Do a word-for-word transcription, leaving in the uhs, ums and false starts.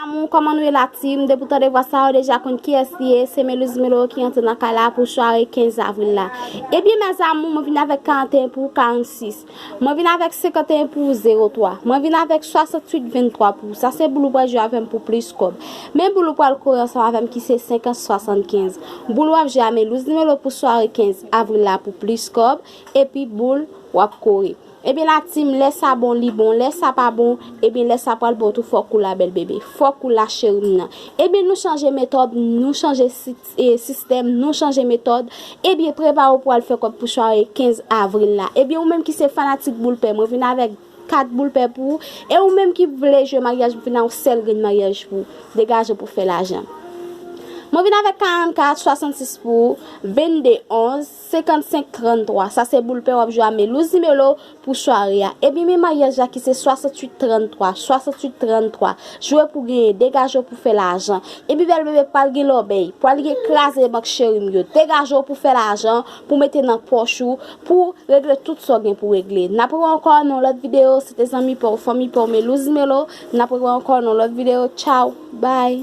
Amour, kòman nou ye la team? Depi w tande vwa sa, ou deja konn kiyès li ye. Se Melouz Melo ki antre nan kay la pou sware kenz avril la. Ebyen, mes amours, mwen vin avèk karant e en pou karannsis. Mwen vin avèk senkant e en pou zewo twa. Mwen vin avèk swasanntuit venntwa pou ou. Sa se boul ou pral jwe avè m pou plis kòb. Men boul ou pral kore ansanm avè m ki se senkant swasannkenz. Boul w ap jwe a Melouz Melo pou sware kenz avril la pou plis kòb. Epi boul w ap kore. Ebyen la team, lè sa bon, li bon. Lè sa pa bon, ebyen lè sa pral bon tou, fòk ou la bèl bebe. Fòk ou la cheri m nan. Ebyen nou chanje metòd, nou chanje sit- e, sistèm, nou chanje metòd. Ebyen, prepare w pou al fè kòb pou sware kenz avril la. Ebyen, ou menm ki se fanatik boul pè, mwen vin avèk kat boul pè pou ou. E ou menm ki vle jwe maryaj, mwen vin ak yon sèl grenn maryaj pou ou. Degaje w pou fè lajan. Mwen vin avèk karannkat swasannsis pou ou, vennde onz, senkannsenk tranntwa. Sa se boul pè w ap jwe a Melouz Melo pou sware a. Ebyen, men maryaj la ki se swasanntuit tranntwa, swasanntuit tranntwa. Jwe pou genyen, degaje w pou fè lajan. Ebyen, bèl bebe, pral gen lòbèy, pral gen kraze bank cheri m yo. Degaje w pou fè lajan, pou mete nan pòch ou, pou regle tout sa w gen pou regle. N ap rewè ankò nan yon lòt videyo. Se te zanmi pa w, fanmi pa w, Melouz Melo. N ap rewè ankò nan yon lòt videyo. Tchaw, bay.